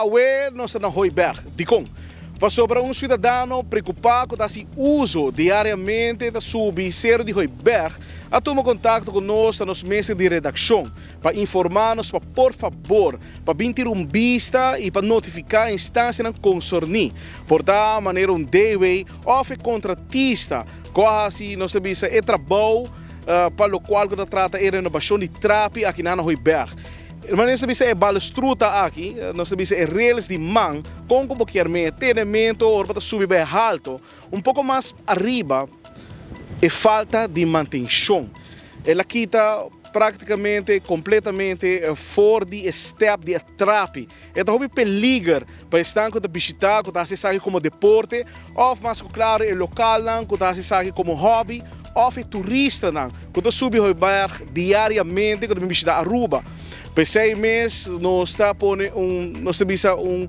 Awe nos ta na Hooiberg. Dikon? Pasobra un siudadano preokupá ku ta hasi uso diariamente ta subi Seru di Hooiberg a tuma kontakto ku nos na nos mesa di redakshon pa informá nos pa por fabor pa bin tira un bista i pa notifiká instansianan konserní, por ta manera un DW òf e kontratista ku a hasi nos ta bisa e trabou pa lokual ku ta trata e renobashon di trapi aki na Hooiberg. Hermano, nos ta bisa e balastruta aki, nos ta bisa e rails di man, kon ku bo kier me tenemento ora bo ta subi bai halto, un poko mas ariba e falta di mantenshon. El a kita praktikamente kompletamente for di e step di e trapi. E ta hopi peliger pa esnan ku ta bishita, ku ta hasi esaki komo deporte, òf mas ku klaro e lokalnan ku ta hasi esaki komo hòbi, òf e turistanan ku ta subi Hooiberg diariamente ku ta bin bishita Aruba. P'esei mes nos ta pone un, nos ta bisa un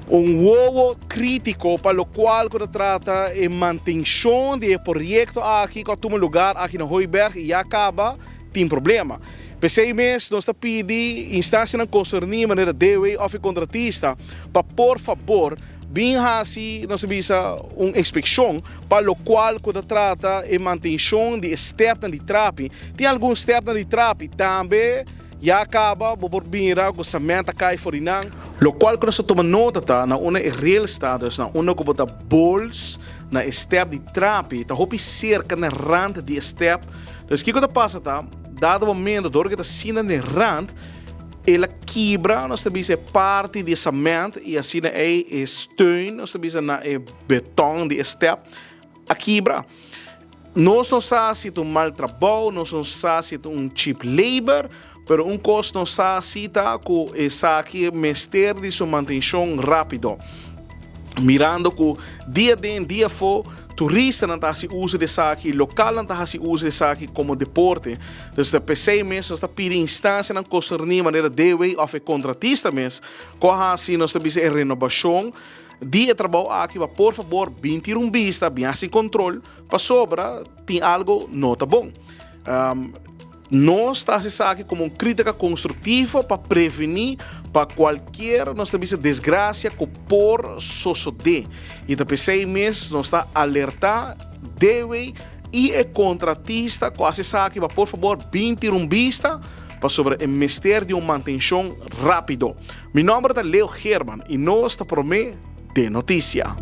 un wowo krítiko pa lokual ku ta trata e mantenshon di e proyekto aki ku a tuma lugar aki na Hooiberg i ya kaba tin problema. P'esei mes nos ta pidi instansianan konserní manera DW òf e kontratista pa por fabor bin hasi, nos ta bisa, un inspekshon pa lokual ku ta trata e mantenshon di e stèpnan di trapi. Tin algun stèpnan di trapi tambe ya kaba bo por mira ku samènt a kai for di nan. Lokual ku nos ta tuma nota ta na unda e rail sta, dus na unda ku bo ta bols na e stèp di trapi ta hopi serka na rant di e stèp. Dus kiko ta pasa ta, dado momento dor ku e ta sinta na e rant, El a kibra, nos ta bisa, e parti di e cement y asina ey e steun, nos ta bisa, na e beton di e step a kibra. Nos no sa si ta un mal trabou, nos no sa si ta un cheap labor, pero un cos nos sa si ta cu esaki mester di su mantencion rapido. Mirando cu dia den dia afo turistanan ta haci uso di esaki, localnan ta haci uso di esaki como deporte. Dus ta p'esey mes nos ta pidi instancianan concerni manera DW of e contratista mes cu a haci nos ta bisa e renobacion di e trabou aki pa por fabor bin tira un bista, bin haci control pasobra tin algo no ta bon. Nos ta hasi esaki komo un krítika konstruktivo pa prevení pa kualkier, nos ta bisa, desgrasia ku por sosodé. I ta p'esei mes nos ta alertá DW i e kontratista ku hasi esaki pa por fabor bin tira un bista pasobra e mester di un mantenshon rápido. Mi nòmber ta Leo Geerman i nos ta promé den notisia.